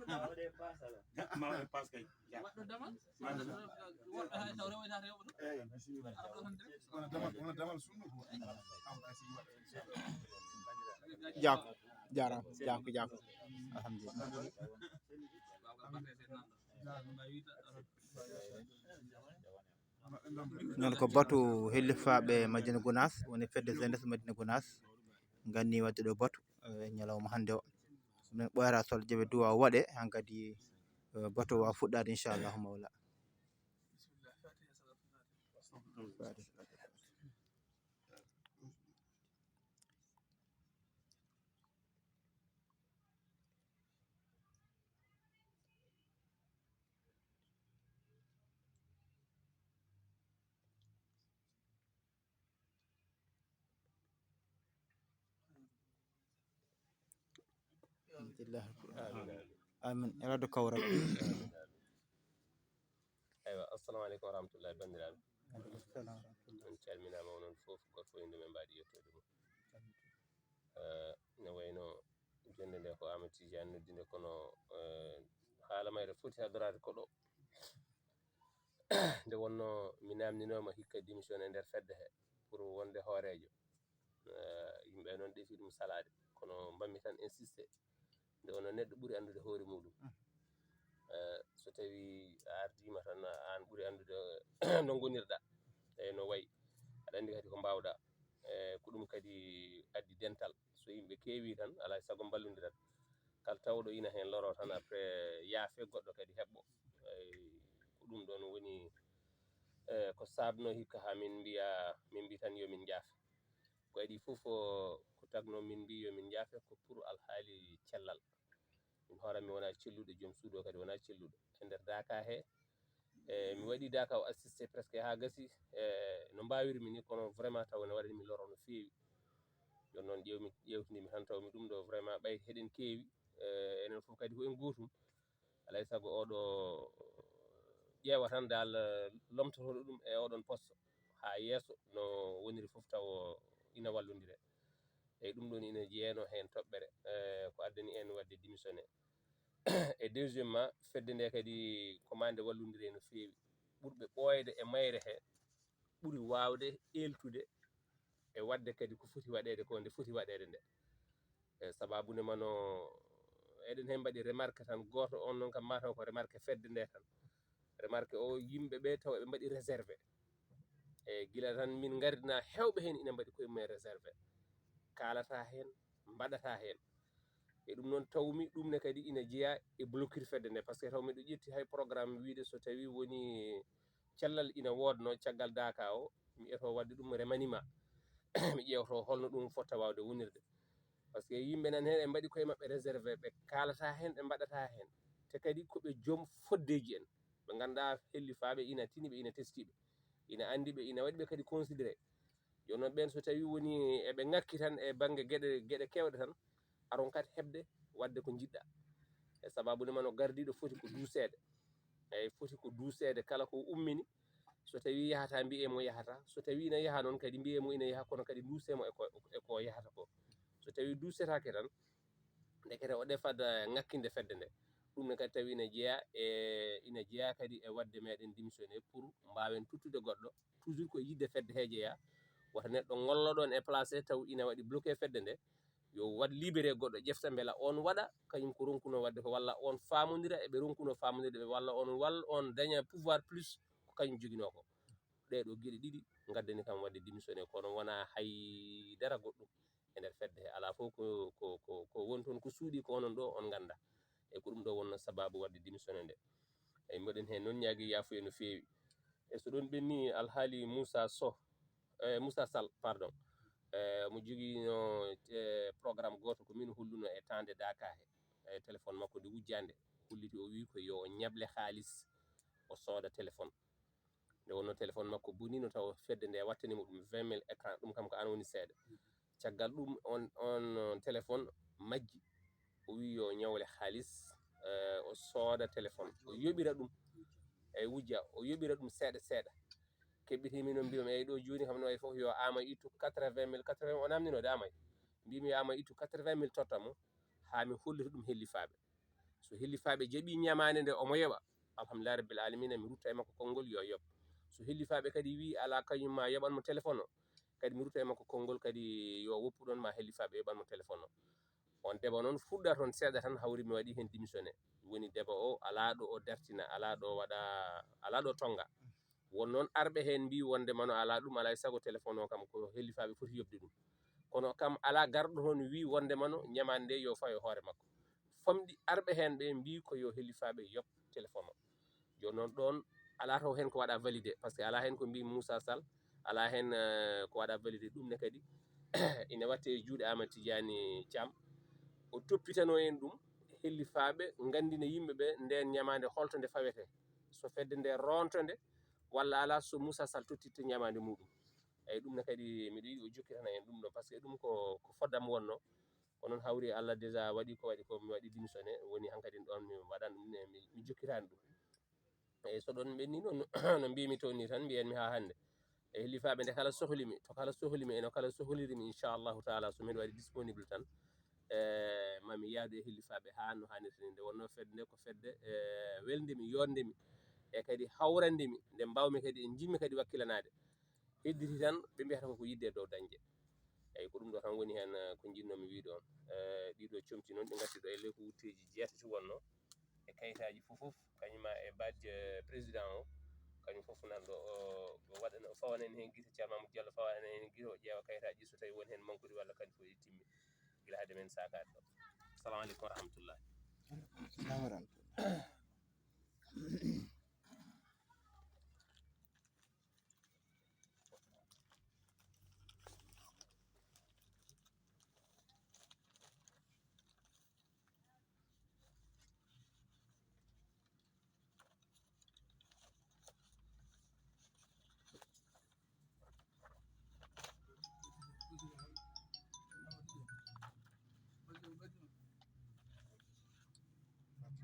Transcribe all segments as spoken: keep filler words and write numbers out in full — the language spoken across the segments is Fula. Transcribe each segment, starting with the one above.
Ma waɗe paas kay. Waɗɗo damal. Woɗɓe hay taw rewoyta rewɓe ɗum. Eyi. Wona damal, wona damal sunna ko. Aw kasi waɗa inchallah. Jaako, jaaraama, jaako, jaako. Alhamdulillah. Noon ko batu hellifaaɓe Madina Gunaas, woni fedde jeunesse Madina Gunaas, nganni waɗde ɗo batu, eh, ñalawma hannde o. Ɗum ɓooyata sol jaɓe duwa waɗe, hankadi, eh, batu o waawa fuɗɗaade, inchallahu mawla. Alhamdulillah. Amin. Amin. Eywa, assalamu aleykum wa rahmatullahi, banndiraaɓe. Aleykum salam wa rahmatullah. On calminaama, onon fof, gooto fof innde mum e mbaadi yettoode mum. Eh, no wayno jonnde nde ko Amadou Tidiane noddi nde, kono, eh, haala mayre foti haddoraade ko ɗo. Nde wonnoo mi naamndinooma hikka démission e nder fedde he pour wonde hooreejo. Eh, yimɓe noon ɗefi ɗum salaade, kono mbaɗmi tan insisté. Nde wonnoo neɗɗo ɓuri anndude hoore muɗum. Eh, so tawii a ardiima tan, aan ɓuri anndude no ngonirɗaa e no wayi. Aɗa anndi kadi ko mbaawɗaa. Eh, ko ɗum kadi addi dental. So yimɓe keewii tan, alaa e sago mballondirat. Kala tawɗo ina heen loroo tan, après yaafe, goɗɗo kadi heɓɓo. Eey, ko ɗum ɗoon woni, eh, ko saabnoo hikka haa min mbiya, min mbi tan yo min njaafe. Ko adii fof, o, ko tagnoo min mbi yo min njaafe, ko pour alhaali cellal. Min hooram mi wonaa celluɗo, joom suudu o kadi wonaa celluɗo. E nder daaka he, e, mi waɗi daaka o assisté presque haa gasi, e, no mbaawirmi ni, kono vraiment taw ne waɗani mi loro no feewi. Jooni noon ƴeewmi, ƴeewtindimi tan, tawmi ɗum ɗo vraiment ɓay heɗen keewi, e, enen fof kadi ko en gootum. Alaa e sago oɗo ƴeewa tan dal, e, lomtotooɗo ɗum e oɗon poste haa yeeso no woniri fof taw ina wallondire. Eyi, ɗum ɗoon ina jeyanoo heen toɓɓere, e, ko addani en waɗde démissionné. E deuxièmement, fedde nde kadi ko maa nde wallondire no feewi. Ɓurɓe ɓooyde e mayre he ɓuri waawde eeltude e waɗde kadi ko foti waɗeede ko nde foti waɗeede nde. E sababu nde mano eɗen heen mbaɗi remarque tan, gooto on noon kam mataw ko remarque fedde nde tan. Remarque o yimɓe ɓe taw eɓe mbaɗi réservé. E gila tan min ngaridna heewɓe heen ina mbaɗi koye mumen réservé. Kaalata heen, mbaɗata heen. E ɗum noon tawmi ɗum ne kadi ina jeyaa e blocure fedde nde, par ce que taw miɗo ƴetti hay programme wiide so tawi woni cellal ina woodno caggal daaka o, mi eto waɗde ɗum remaniement. Mi ƴeewto holno ɗum fotta waawde wonirde. Par ce que yimɓe nan heen ɓe mbaɗi koye maɓɓe réservé, ɓe kaalata heen, ɓe mbaɗata heen. Te kadi ko ɓe joom foddeeji en. Ɓe ngannduɗaa hellifaaɓe ina tini ɓe, ina testiiɓe. Ina anndi ɓe, ina waɗi ɓe kadi considéré. Jooni noon ɓeen so tawi woni eɓe ŋakki tan e bannge geɗe, geɗe keewɗe tan, a ronkat heɓde waɗde ko njiɗɗa. E sababu nde mano gardiiɗo foti ko duuseede. Eyi, foti ko duuseede kala ko ummini. So tawi yahata, mbiyee mo yahata. So tawi ina yaha noon kadi, mbiyee mo ina yaha, kono kadi nduusee mo e ko, e ko yahata ko. So tawi duusetaake tan, ndekete o ɗefat, eh, ŋakkinde fedde nde. Ɗum ne kadi tawi ina jeyaa e, ina jeyaa kadi e waɗde meɗen démissionné pour mbaawen tuttude goɗɗo. Toujours ko yiɗde fedde he jeyaa. Wota neɗɗo ngollo ɗoon e place he taw ina waɗi bloqué fedde nde. Yo waɗ libéré goɗɗo, ƴefta mbela oon waɗa, kañum ko ronkuno waɗde ko, walla oon faamondira e ɓe ronkuno faamondirde ɓe, walla oon, walla oon daña pouvoir plus ko kañum joginoo ko. Ɗee ɗoo geɗe ɗiɗi ngaddani kam waɗde démissionné, kono wonaa hay dara goɗɗum. E nder fedde he alaa fof ko, ko, ko, ko woni toon ko suuɗi ko onon ɗo on ngannda. E ko ɗum ɗo wonno sababu waɗde démissionné nde. E mboɗen heen noon ñaagi yaafuya no feewi. E so ɗoon ɓenni alhaali Moussa Sow, e Moussa Sall, pardon. E mo jogiino, e, programme gooto ko min holluno e tande Daka he. E téléphone makko nde wujjande holliti o wi ko yo o ñable haalis o sooda téléphone. Nde wonno téléphone makko bonino taw fedde nde wattani mo ɗum vingt mille écran, ɗum kam ko an woni seeɗa. Caggal ɗum on, on téléphone majji, o wi yo ñawle haalis, eh, o sooda téléphone, o yoɓira ɗum, e wujja, o yoɓira ɗum seeɗa seeɗa. Keɓɓitimi noon mbimi, eyi ɗo jooni kam no wayi fof yo ama ittu quatre-vingt mille, quatre-vingts o namdino de amay. Mbimi yo ama ittu quatre-vingt mille totta mo, haa mi hollita ɗum hellifaaɓe. So hellifaaɓe jaɓii ñamaande nde omo yoɓa, alhamdulillahi rabbil alamina, mi rutta e makko konngol yo yoɓ. So hellifaaɓe kadi wii alaa, kañum ma yoɓan mo téléphone o, kadi mi rutta e makko konngol kadi yo woppu ɗoon ma hellifaaɓe yoɓan mo téléphone o. On deba noon fuɗɗa toon seeɗa tan, hawri mi waɗi heen démissionné. Woni deba o alaa ɗo o dartina, alaa ɗo waɗa, alaa ɗo tonnga. Won noon arɓe heen mbii wonde mano alaa ɗum, alaa e sago téléphone o kam ko hellifaaɓe foti yoɓde ɗum. Kono kam alaa garɗo toon wii wonde mano ñamaande nde yo faw e hoore makko. Famɗi arɓe heen ɓe mbii ko yo hellifaaɓe yoɓ téléphone o. Jooni noon ɗoon alaa taw heen ko waɗa validé, par ce que alaa heen ko mbii Moussa Sall, alaa heen, eh, ko waɗa validé. Ɗum ne kadi ina watte e juuɗe Amadou Tidiani Thiam. O toppitano en ɗum, hellifaaɓe nganndina yimɓe ɓe ndeen ñamaande holto nde fawete. So fedde nde ronto nde, walla alaa so Moussa Sall tottitta ñamaande muɗum. Eyi, ɗum ne kadi miɗo yiɗi o jokkitana en ɗum ɗo, par ce que ɗum ko, ko foddam wonno. Ko noon hawri e Allah déjà waɗi ko waɗi ko, mi waɗi démissionné, woni hankadi ɗoon mi waɗan ɗum ne, mi, mi jokkitani ɗum. Eyi, so ɗoon ɓenni noon, no mbimi toon ni tan, mbiyanmi haa hannde. E hellifaaɓe nde kala sohli mi, to kala sohli mi, eno kala sohliri mi, inchallahu taala, so miɗo waɗi disponible tan, e, mami yahdu e hellifaaɓe haa no haanirta ni. Nde wonno fedde nde ko fedde, e, welde mi, yonde mi, e kadi hawrande mi, nde mbawmi kadi, e njimmi kadi wakkilanaade. Hedditi tan, ɓe mbiyata ko ko yidde e dow dañde. Eyi, ko ɗum ɗo tan woni heen, eh, ko njinnoomi wiide on. Eh, ɗiɗo comci noon, ɗi ngatti ɗo e ley ko wutteeji jeetati wonno, e kayitaaji fof fof, kañum ma e badge, eh, président o, kañum fof nan ɗo, o, o waɗana, o fawana en heen gite, Ceerno Mamadou Diallo fawana en heen gite, o ƴeewa kayitaaji ɗi, so tawi won heen mankuɗi walla kanti fof ɗi timmi, gila hade men saakaade ɗo. Assalamu aleykum wa rahmatullahi. Assalamu aleykum.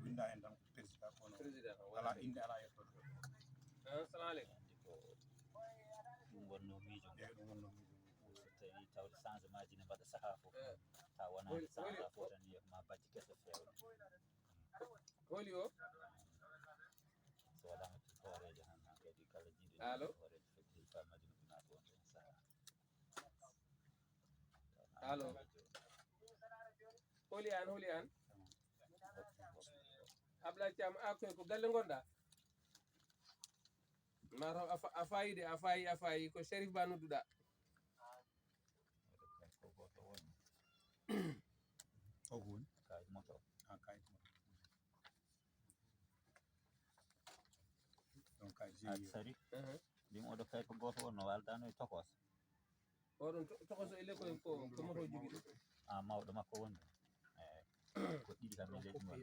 Winda hen tan ko président kono. Président o wala inde, ala yettoɗo. Ah, salamu aleykum. Ɗum wonno miijo. Eyi, ɗum wonno miijo. So tawi tawde changement ji ne mbaɗa sahaa fof. Eh. Taw wonani changement fof tan, yeeso ma bajji kese feewde. Holi o? So waɗaama hooreejo tan, kadi kala jiiɗo hooreejo fedde, faa Madina Gounass won toon sahaa. Allo. Holi aan, holi aan? Ablaye Thiam, a koy ko galle ngonɗaa? Ma taw a fa-, a faayi de, a faayi, a faayi, ko Sherif Ba nodduɗaa. Ko gooto woni. O ko woni? Kayit moto. Ah, kayit moto. Donc, kayit G I E. Sari. Mhm. Mbimi oɗo kayit ko gooto wonno, waldano e tokos. Oɗon to-, tokoso e lekkoy ko, ko moto jogiɗo. Ah, mawɗo makko woni. Eh, ko ɗiɗi kam e leydi mon.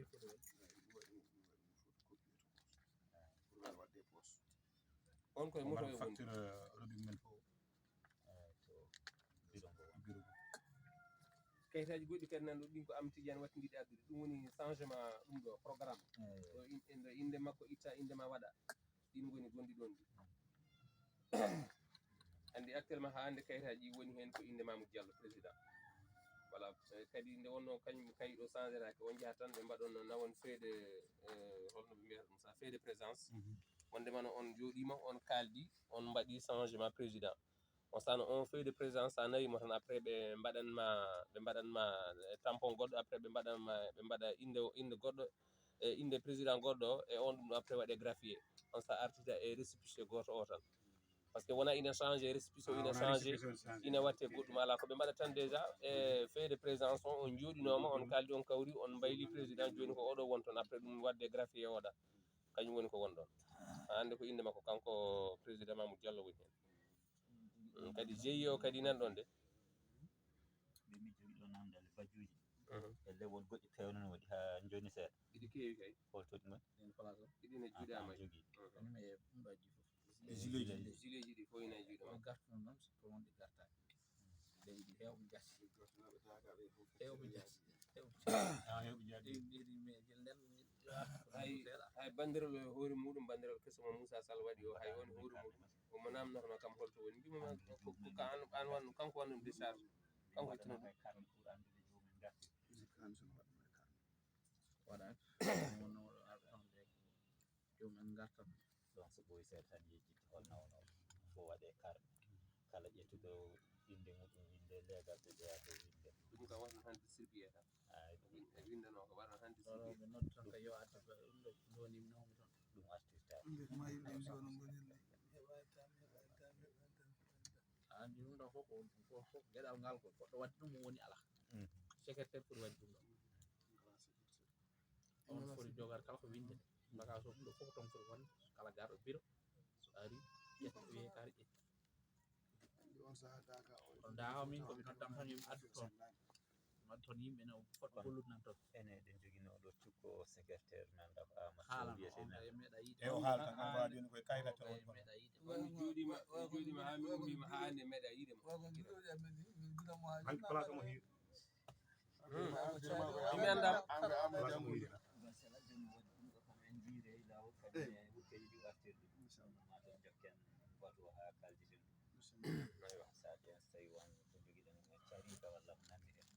On koye moto e woni. Facture, eh, robinet men fof. Eh, to bidon ko woni. Bidon ko. Kayitaaji goɗɗi kadi nan ɗo, ɗin ko Amadou Tidiane wattindiɗi addude. Ɗum woni changement ɗum ɗo programme. Eh. Ɗo in-, ɗo innde makko itta, innde ma waɗa. Ɗin ngoni gonɗi ɗon ɗi. Anndi actuellement haa hannde kayitaaji ɗi woni heen ko innde Mamoudou Diallo, président. Voilà, eh, kadi nde wonno kañum kayit o changeraaki, on njahat tan ɓe mbaɗon nawon feuille de, eh, holno ɓe mbiyata ɗum sa, feuille de présence. Mhm. Wonde mano on jooɗiima, on kaaldi, on mbaɗi changement président. On sano on feuille de présence, sa nawi mo tan, après ɓe mbaɗan ma, ɓe mbaɗan ma, eh, tampon goɗɗo, après ɓe mbaɗan ma, ɓe mbaɗa innde, innde goɗɗo, e innde président goɗɗo o, e on ɗum ɗo après waɗe graphier. On sa artita e récépissé gooto o tan. Par ce que wona ina changé récépissé o, ina changé, ina watte goɗɗum ala. Ko ɓe mbaɗa tan déjà, e feuille de présence on, on jooɗinooma, on kaaldi, on kawri, on mbayli président, jooni ko oɗo won toon, après ɗum waɗde graphier oɗa. Kañum woni ko won ɗon. Hannde ko innde makko kanko président Mamoudou Diallo woni heen. Mm, kadi G I E o kadi nan ɗon de. Mbi mi jogii ɗo namdal bajjuuji. Mhm. E lewol goɗɗi peewno no waɗi haa jooni seeɗa. Ɗiɗi keewi kay. Hol toɗi ngoni? Ɗin place o. Ɗiɗi ne juuɗe am ay. Jogii. Mhm. Kañum e ɗum ɗo addi fof. E gilet ji. Gilet ji ɗi fof ina e juuɗe ma. Ko gartuno noon, so ko wonde gartaani. Leydi heewɓe jatti. Heewɓe jatti. Heewɓe jatti. Ah, heewɓe jatti. Ɗin, ɗin, ɗin, mais jel nden, hay, hay banndirol e hoore muɗum, banndirol keso mo Moussa Sall waɗi o, hay woni hoore muɗum. Omo namnorno kam holto woni. Mbimo ma ko, ko, ko ka an, an wanno, kanko wanno décharge. Kanko ittuno ɗum. Waɗaaka. Wonno oɗo arɓe toon ɓe, joomum en ngartam. Ɗon so ɓooyi seeɗa tan yejjiti hol nawno fof waɗe kar. Kala ƴettuɗo innde muɗum winde, leegal ɓe jeyaa to winde. Ɗum ka wonno tan distribué tan. Ay, ɗum e winndano ko waɗa tan distribué. Ɓe noddu tan ka yo addu ɗum ɗo, ɗo nimnoomi toon. Ɗum artirta. Nde ma yimɓe zone ngoni heɓaani tan, heɓaani tan, heɓaani tan. A anndi ɗum ɗo fof ko, ko, ko geɗal ngal ko goɗɗo waɗi ɗum woni alaa. Mm. Secrétaire pour waɗi ɗum ɗo. On foti jogar kala ko winde. Mbaka so ɗum ɗo fof ko toon foti wonde. Kala garɗo biro, so ari, ƴetta, wiye kaari ƴetti. On sahaa daaka o. Kono daaka o min ko mi noddan tan yo mi addu toon. Mi addu toon yimɓe no fotɓe gollude nan toon. Ene eɗen joginoo ɗo cukko secrétaire men ɗo, Amadou Sow wiyetee men. E o haalta, on waawi jooni koye kayrata on kono. Meeɗa yiide. On mi jooɗiima, mi jooɗiima haa mi ummiima haa hannde meeɗa yiide mo. Hanki place mo hiiri. Hmm. Mi anndaa. Place mo hiiri. Aywa, so a ƴeew, so tawi won ko jogiɗen e carika walla ko nanndi heen.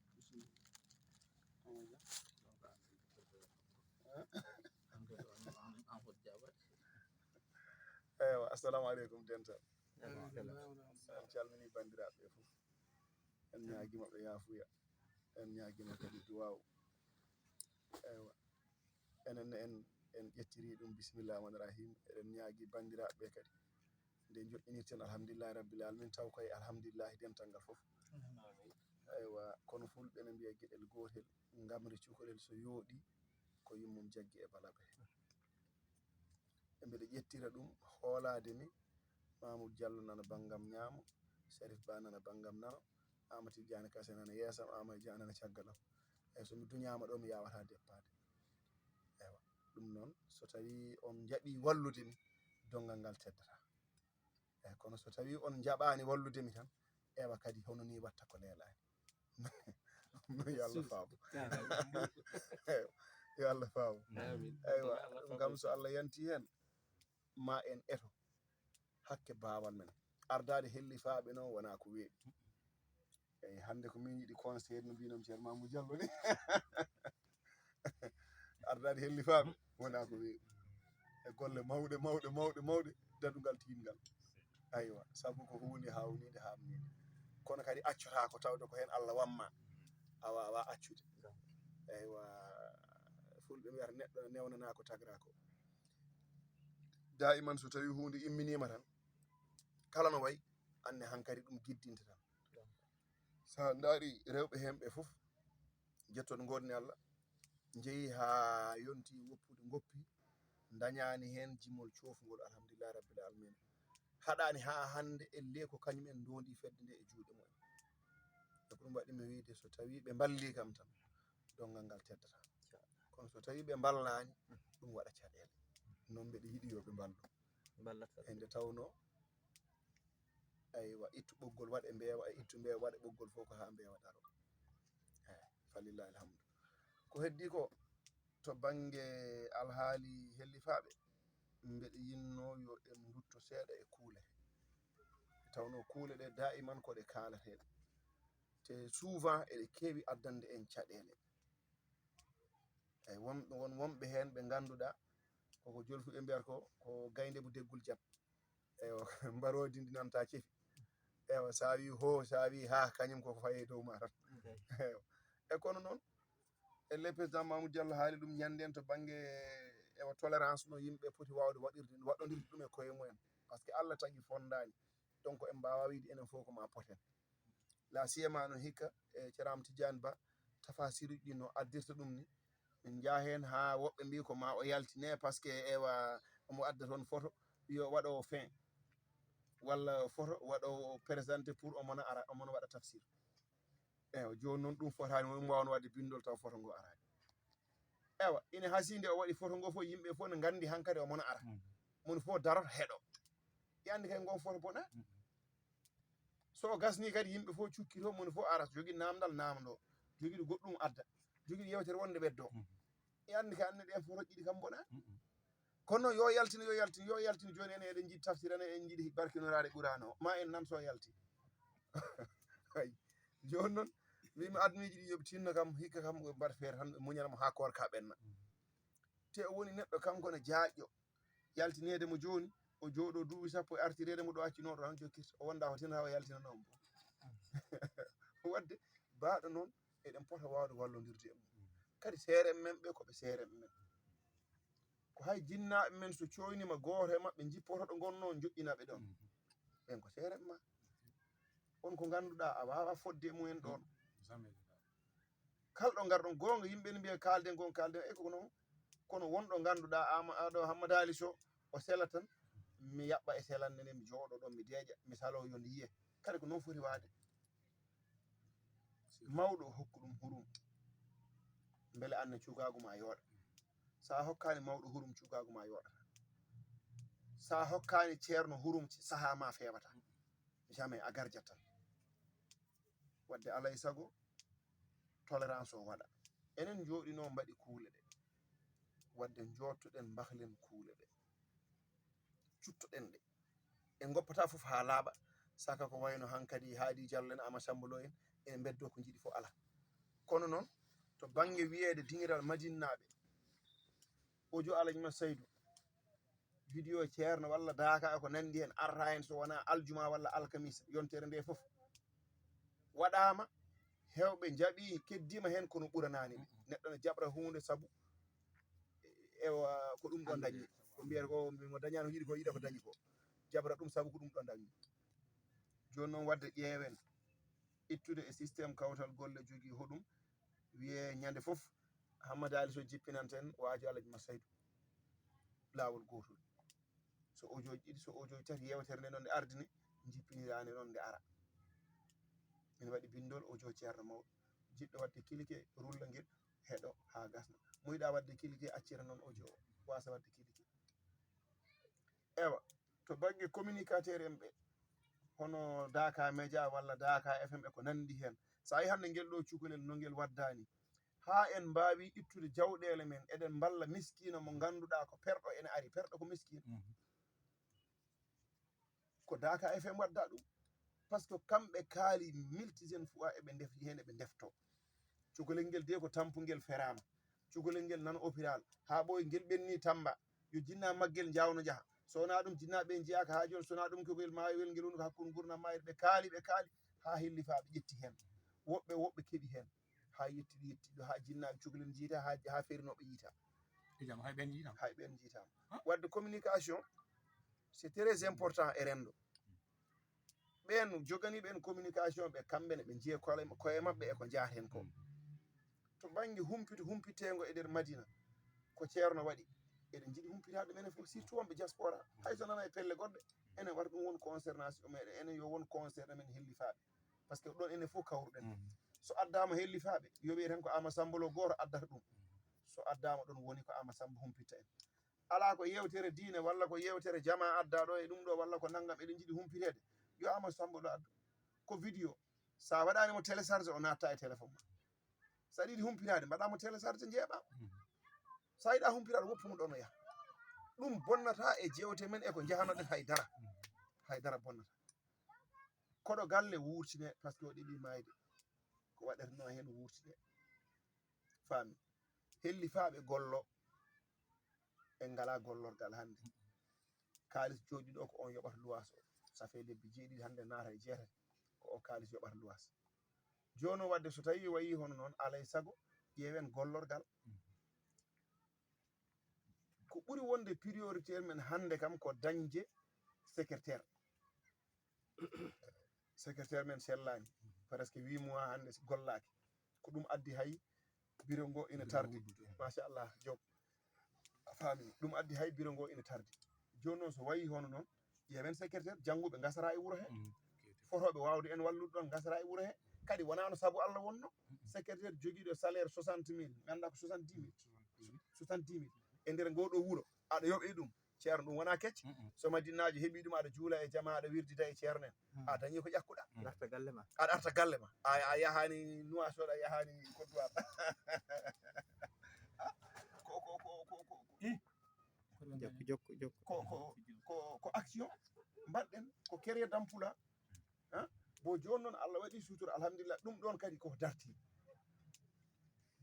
Eywa, assalamu aleykum dental. En calmini banndiraaɓe ɓe fof. En ñaagima ɓe yaafuya. En ñaagima kadi duwaaw. Eywa. Enen ne en, en ƴettiri ɗum, bismillah rahmaan rahim. Eɗen ñaagi banndiraaɓe ɓe kadi. Nde joƴƴinirten, alhamdulillahi rabbil alamin, taw koye alhamdulillahi dental ngal fof. Eywa, kono fulɓe ne mbiya geɗel gootel, ngamri cukalel so yooɗi, ko yummum jaggi e balaɓe. E mbeɗa ƴettira ɗum, hoolaade mi, Mamoudou Diallo nana banngam ñaamo, Serif Ba nana banngam nano, Amadou Tidiane Kase nana yeesam, Amadou Dia nana caggalam. Eyyi, so mi duñaama ɗo, mi yaawataa deppaade. Eywa, ɗum noon, so tawii on njaɓii wallude mi, donngal ngal teddataa. Eyyi, kono so tawii on njaɓaani wallude mi tan, eywa, kadi hono nii watta ko leelaani. No yo Allah faabu. Amin. Yo Allah faabu. Amin. Eywa, ɗum kam so Allah yanti heen, ma en eto hakke baawal men. Ardaade hellifaaɓe noon wonaa ko weeɓi. Eyyi, hannde ko min yiɗi conseillé no mbiinoo mi Ceerno Mamoudou Diallo ni. Ardaade hellifaaɓe wonaa ko weeɓi. E golle mawɗe, mawɗe, mawɗe, mawɗe, dadungal tiiɗngal. Aywa, sabu ko huunde haawniinde, haamniinde. Kono kadi accotaako tawde ko heen Allah wamma. A waawaa accude. Aywa, fulɓe mbiyata neɗɗo ne newnanaa ko tagraa ko. Daa'iman so tawii huunde imminiima tan, kala no wayi, anne hankadi ɗum giddinta tan. So a ndaari rewɓe heen ɓe fof, jettoɗo ngoodni Allah, njehi haa yonti woppude ngoppi, ndañaani heen jimol coofngol, alhamdulillahi rabbil alamina. Haɗaani haa hannde, ellee ko kañum en ndoondi fedde nde e juuɗe mumen. E ko ɗum waɗi mi wiyde, so tawii ɓe mballii kam tan, donngal ngal teddataa. Kono so tawii ɓe mballaani, ɗum waɗa caɗeele. Noon mbeɗa yiɗi yo ɓe mballu. Mballat kala. E nde tawnoo, aywa, ittu ɓoggol waɗe mbeewa, e ittu mbeewa waɗe ɓoggol fof ko haa mbeewa daro. Eey, falillahi alhamdu. Ko heddii ko, to bannge alhaali hellifaaɓe, mbeɗa yinnoo yo en ndutto seeɗa e kuule. Tawnoo kuule ɗe daa'iman ko ɗe kaalateeɗe. Te souvent eɗe keewi addande en caɗeele. Eey, won, won wonɓe heen ɓe ngannduɗaa, koko jolfuɓe mbiyata ko, ko gaynde bu deggul jab. Eywa, mbaroodi ndi nanta cefi. Eywa, so a wii hoo, so a wii haa, kañum koko fayi e dow ma tan. Eywa. E kono noon, e le président Mamoudou Diallo haali ɗum ñannden to bannge, ewa, tolérance no yimɓe poti waawde waɗirde, waɗondirde ɗum e koye mumen. Par ce que Allah tagi fonndaani. Donc, en mbaawaa wiyde enen fof ko ma poten. La siyama no hikka, e Ceerno Tidiane Ba, tafasiruuji ɗi no addirta ɗum ni. Min njaha heen haa woɓɓe mbii ko ma o yaltine, par ce que, ewa, omo adda toon photo, yo waɗo fin. Walla photo waɗo présenté pour omo na ara, omo na waɗa tafsir. Eywa, jooni noon ɗum fotaani, mo mbaawan waɗde binndol taw photo ngo araani. Eywa, ina hasii nde o waɗi photo ngo fof, yimɓe fof ne nganndi hankadi omo na ara. Mm. Moni fof darot heɗo. Yande kay ngo photo bona. Mm. So o gasnii kadi, yimɓe fof cukkitoo, moni fof ara, so jogii naamndal, naamndoo, jogii goɗɗum adda, jogii yeewtere wonde ɓeddoo. Mhm. E anndi ka anndi ɗen fof roƴƴiɗi kam mbonaa. Mhm. Kono yo yaltin, yo yaltin, yo yaltin. Jooni enen eɗen njiɗi tafsir, enen eɗen njiɗi barkinoraade Qur'aana o. Ma en nan so yalti. Ay. Jooni noon, mbiimi admiiji ɗi yo ɓe tinno kam, hikka kam ɓe mbaɗa feere tan, ɓe muñana mo haa koorka ɓenna. Mhm. te o woni neɗɗo kanko ne jaaƴƴo, yaltineede mo jooni, o jooɗo duuɓi sappo, artireede mo ɗo, acci noon ɗo tan jokkirta, o wonda ko tinata o yaltina noon bo. Wadde baaɗo noon, eɗen pota waawde wallondirde e mum. Kadi seere men ɓe ko ɓe seere men. Ko hay jinnaaɓe men so cooyniima gooto e maɓɓe jippoto ɗo ngonnoo, joƴƴina ɓe ɗoon. Ɓen ko seere ma. On ko ngannduɗaa a waawaa fodde e mumen ɗoon. Kala ɗo ngarɗon, goonga, yimɓe ne mbiya kaalden, goonga, kaalden, e ko noon. Kono won ɗo ngannduɗaa, ama, aɗo Hammada Ali Sow, o sela tan, mi yaɓɓa e selande nde, mi jooɗo ɗoon, mi deeƴa, mi saloo yo nde yiye. Kadi ko noon foti waade. Mawɗo hokku ɗum hurum. Mbele an ne cukaagu ma yooɗa. So a hokkaani mawɗo hurum, cukaagu ma yooɗata. So a hokkaani ceerno hurum, sahaa ma feewata. Jamais a garjat tan. Wadde alaa e sago, tolérance o waɗa. Enen njooɗinoo mbaɗi kuule ɗe. Wadde njoottoɗen, mbahlen kuule ɗe. Cuttoɗen ɗe. En ngoppataa fof haa laaɓa. Saka ko wayno hankadi Haadi Jallo en, Ama Samba Lo en, en mbeddoo ko njiɗi fof alaa. Kono noon, to bannge wiyeede dingiral Madinnaaɓe, audio Alhaji Mat Saydu, vidéo ceerno walla daaka e ko nanndi heen, arta heen so wonaa aljuma walla alkamisa, yontere nde fof waɗaama, heewɓe njaɓi, keddiima heen, kono ɓuranaani ɓe. Neɗɗo ne jaɓra huunde sabu, ewa, ko ɗum ɗo dañi. Ko mbiyata ko, mo dañaano yiɗi ko, yiɗa ko dañi ko. Jaɓra ɗum sabu ko ɗum ɗo dañi. Jooni noon, wadde ƴeewen ittude e système kawtal golle jogii hoɗum, wiyee ñande fof, Hammada Ali Sow jippinanta en waajo Alhaji Mat Saydu. Laawol gootol. So audio ji ɗiɗi, so audio ji tati, yeewtere nde noon nde ardini, jippiniraande noon nde ara. Ina waɗi binndol audio ceerno mawɗo. Jiɗɗo waɗde cliquer, rulla ngel, heɗo haa gasna. Mo yiɗaa waɗde cliquer, accira noon audio o, waasa waɗde cliquer. Ewa, to bannge communicateur en ɓe, hono Daaka Média walla Daaka F M e ko nanndi heen. So a yii hannde ngel ɗo cukalel no ngel waɗdaani, haa en mbaawi ittude jawɗeele men, eɗen mballa miskiino mo ngannduɗaa ko perɗo ene ari, perɗo ko miskiino. Mhm. Ko Daaka F M waɗda ɗum. Par ce que kamɓe kaali multi jeune fois eɓe ndefi heen, eɓe ndefto. Cukalel ngel de ko tampungel feraama. Cukalel ngel nana hôpital. Haa ɓooyi ngel ɓenni Tamba. Yo jinnaa maggel njaawno njaha. So wonaa ɗum, jinnaaɓe ɓe njiyaaka haa jooni. So wonaa ɗum, ko ngel maayowel ngel woni ko hakkunde nguurndam maayde. Ɓe kaali, ɓe kaali. Haa hellifaaɓe ƴetti heen. Woɓɓe, woɓɓe keɓi heen. Haa yetti, yetti ɗo, haa jinnaaɓe cukalel njiita, haa, haa ferinooɓe yiita. E jam, hay ɓeen njiitaama. Hay ɓeen njiitaama. Wadde communication, c'est très important e renndo. Ɓeen joganiiɓe en communication ɓe, kamɓe ne ɓe njiya koye, koye maɓɓe e ko njahaten ko. Mm. To bannge humpito, humpiteengo e nder Madina, ko ceerno waɗi. Eɗen njiɗi humpitaade menen fof, surtout wonɓe diaspora. Hay so nana e pelle goɗɗe, enen wata ɗum won concernation meɗen, enen yo won concerné men hellifaaɓe. Par ce que ɗoon enen fof kawruɗen. Mm. So addaama hellifaaɓe, yo wiye tan ko Ama Samba Lo gooto addata ɗum. So addaama ɗoon woni ko Ama Samba humpitta en. Alaa ko yeewtere diine walla ko yeewtere jamaa addaa ɗo e ɗum ɗo walla ko nanngam eɗen njiɗi humpiteede. Yo Ama Samba Lo addu. Ko vidéo. So a waɗaani mo télécharge, o naatta e téléphone ma. So aɗa yiɗi humpitaade, mbaɗaa mo télécharge, njeeɓaa. Mm. So a yiɗaa humpitaade, woppu mo ɗoon o yaha. Ɗum bonnataa e jeewte men e ko njahanoɗen hay dara. Mm. Hay dara bonnataa. Koɗo galle wuurtine, par ce que o ɗeɓii maayde. Ko waɗatnoo heen wuurtine. Faami. Hellifaaɓe gollo, en ngalaa gollorgal hannde. Kaalis jooɗi ɗo ko on yoɓata luwaas o. Ça fait lebbi jeeɗiɗi hannde naata e jeetati ko o kaalis yoɓata luwaas. Jooni o wadde so tawii wayii hono noon, alaa e sago ƴeewen gollorgal. Ko ɓuri wonde priorité men hannde kam ko dañde secrétaire. Secrétaire men sellaani. Presque huit mois hannde gollaaki. Ko ɗum addi hay biro ngo ina tardi. Machallah, Joop. A faami. Ɗum addi hay biro ngo ina tardi. Jooni noon so wayii hono noon, ƴeewen secrétaire, jannguɓe ngasata e wuro he. Mm. Fotooɓe waawde en wallude ɗoon ngasata e wuro he. Kadi wonaa no sabu Allah wonno. Mm. Secrétaire jogiiɗo salaire soixante mille, mi anndaa ko soixante-dix mille. Soixante-dix mille. Soixante-dix mille. E nder ngoo ɗoo wuro, aɗa yoɓee ɗum. Ceerno, ɗum wonaa kecce. Mm-mm. So Madinnaajo heɓii ɗum, aɗa juula e jamaa, aɗa wirdida e ceerno en. Mm. A dañii ko ƴakkuɗaa. Mm. Aɗa arta galle ma. Aɗa arta galle ma. A, a yahaani Nuwaasot, a yahaani Côte d'Ivoire. Ko, ko, ko, ko, ko, ko. Eh. Jokku, jokku, jokku. Ko, ko, ko, ko action mbaɗɗen, ko créer d'emploi. Hein? Bo jooni noon, Allah waɗi sutura, alhamdulillah, ɗum ɗoon kadi ko dartii.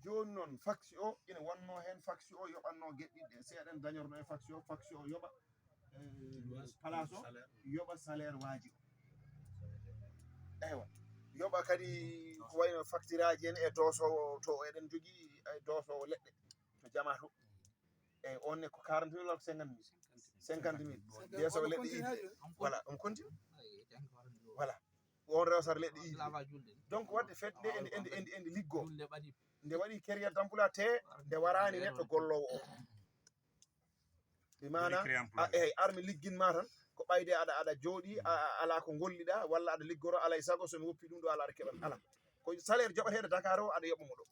Jooni noon, faksi o ina wonnoo heen, faksi o yoɓatnoo geɗe ɗiɗi, seeɗa en dañorno e faksi o, faksi o yoɓa, eh, place o, yoɓa salaire waaji o. Eywa, yoɓa kadi ko wayno facture aji en e doosoowo to eɗen jogii, e doosoowo leɗɗe to Jama to. Eyyi, on ne ko quarante mille walla ko cinquante mille? Cinquante mille. Doosoowo leɗɗe iidi. Voilà, on continue. Voilà. On rewsata leɗɗe iidi. Donc, waɗde fedde nde, ende, ende, ende, ende liggo. Nde waɗi créer d'emploi te nde waraani neɗɗo golloowo o. Bi maana, a, eyyi, ar mi liggin ma tan, ko ɓayde aɗa, aɗa jooɗi, a, a, alaa ko golliɗa, walla aɗa liggoro, alaa e sago, so mi woppi ɗum ɗo, alaa aɗa keɓan, alaa. Ko salaire joɓateeɗo Dakar o, aɗa yoɓa mo ɗo.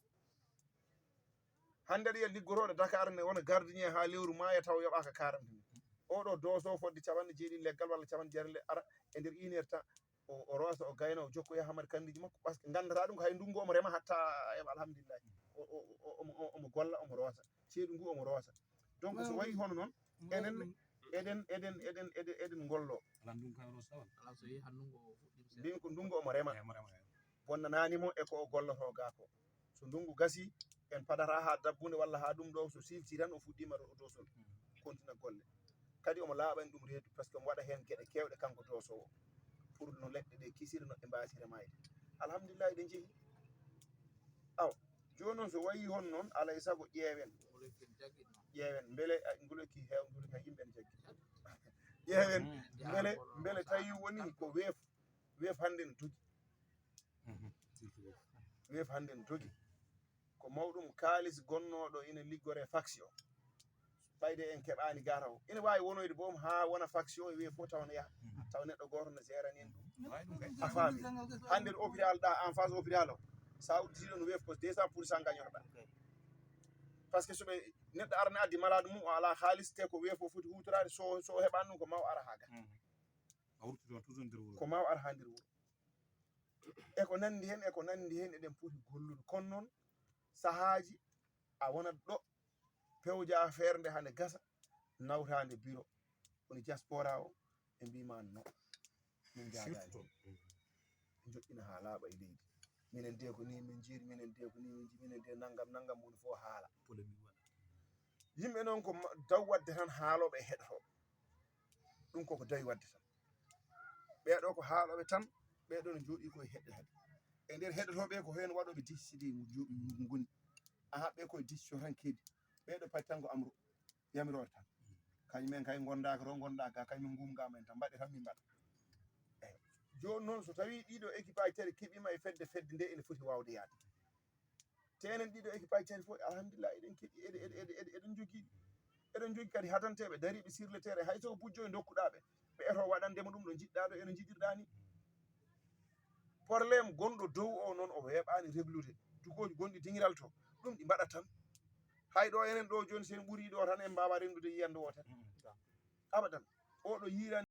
Hannde aɗa yiya liggorooɗo Dakar ne wona gardien haa lewru maaya taw yoɓaaka quarante mille. Oɗo dooso fodde capanɗe jeeɗiɗi leggal walla capanɗe jeetati le-, ara e nder une heure temps, o, o roosa, o gayna, o jokkoya Hamadi kanndiji makko, parce que nganndataa ɗum ko hay ndunngu omo rema hatta heɓa, alhamdulillahi. O, o, o, omo, o, omo golla, omo roosa. Ceeɗu ngu omo roosa. Donc, so wayi hono noon, enen, eɗen, eɗen, eɗen, eɗen, eɗen ngollo. Ala ndunngu kam roosa walla? Ala so yehi haa ndunngu o fuɗɗiima seeɗa. Mbin ko ndunngu omo rema. Omo rema, eyi. Bonnanaani mo e ko o gollotoo gaa ko. So ndunngu gasii, en padata haa dabbunde walla haa ɗum ɗo, so siltii tan o fuɗɗiima ɗo, ɗo son. Mm. Kontina golle. Kadi omo laaɓani ɗum reedu, parce que omo waɗa heen geɗe keewɗe kanko doosoowo. Pour no leɗɗe ɗe kisira, no ɗe mbaasira maayde. Alhamdulillahi, ɗe njehi. Awa, jooni noon so wayi hono noon, alaa e sago ƴeewen. Ƴeewen, mbele, a, nguleyki heew, nguleyki hay yimɓe ne jaggi. Ƴeewen, mbele, mbele tawi woni ko weef, weef hannde ne dogi. Mhm. Weef hannde ne dogi. Ko mawɗum kaalis gonnooɗo ina liggoree faksi o. Ɓayde en keɓaani gaata o. Ina waawi wonoyde boom haa wona faksi o e weef fof tawa ne yaha. Mhm. Tawa neɗɗo gooto ne seerani en ɗum. Waawi ɗum kay. A faami? Hannde ɗo hôpital ɗa, en face hôpital o. So a udditi ɗo no weef ko deux cents pour cent gañotoɗaa. Ok. Parce que so ɓe, neɗɗo arani addi malade mum, o alaa haalis, te ko weef o foti huutoraade, so, so o heɓaani ɗum ko ma o ara haa ga. Mhm. A wurti toon toujours nder wuro. Ko ma o ara haa nder wuro. E ko nanndi heen, e ko nanndi heen, eɗen poti gollude. Kono noon, sahaaji a wonat ɗo, pewja feere nde hande gasa, nawtaande bureau. Woni diaspora o, ɓe mbiima non. Min njaadaani. Surtout toon. Ɓe njoƴƴina haa laaɓa e leydi. Minen de ko nii min njiiri, minen de ko nii min nji-, minen de nanngam, nanngam, woni fof haala. Polémique waɗa. Yimɓe noon ko ma-, daw waɗde tan haalooɓe e heɗotooɓe. Ɗum koko dawi waɗde tan. Ɓeeɗo ko haalooɓe tan, ɓeeɗo no njooɗii koye heɗde heɗde. E nder heɗotooɓe ko heen waɗooɓe décidé ngu-, ngoni. A haɓɓe koye décision tan keedi. Ɓeeɗo pati tan ko amru, yamirooɓe tan. Kañum en kay ngondaaka to, ngondaaka, kañum en ngumgaama en tan, mbaɗe tan min mbaɗa. Eeyo. Jooni noon so tawii ɗiɗo équipe aji tati keɓiima e fedde, fedde nde ene foti waawde yaade. Te enen ɗiɗo équipe aji tati fof, alhamdulillah, eɗen keɗi, eɗe-, eɗe-, eɗe-, eɗe-, eɗen njogii. Eɗen njogii kadi hatanteeɓe dariiɓe sur le terrain, hay so ko bujjo e ndokkuɗaa ɓe, ɓe eto waɗande mo ɗum ɗo njiɗɗaa ɗo, eno njiɗirɗaa ni. Problème gonɗo dow o noon, o weeɓaani réglude. Dugooji gonɗi diŋiral to, ɗum ɗi mbaɗat tan. Hay ɗo enen ɗo jooni, so en ɓurii ɗo tan, en mbaawaa renndude yiyannde wootere. Mm. Abadan. Oɗo yiirani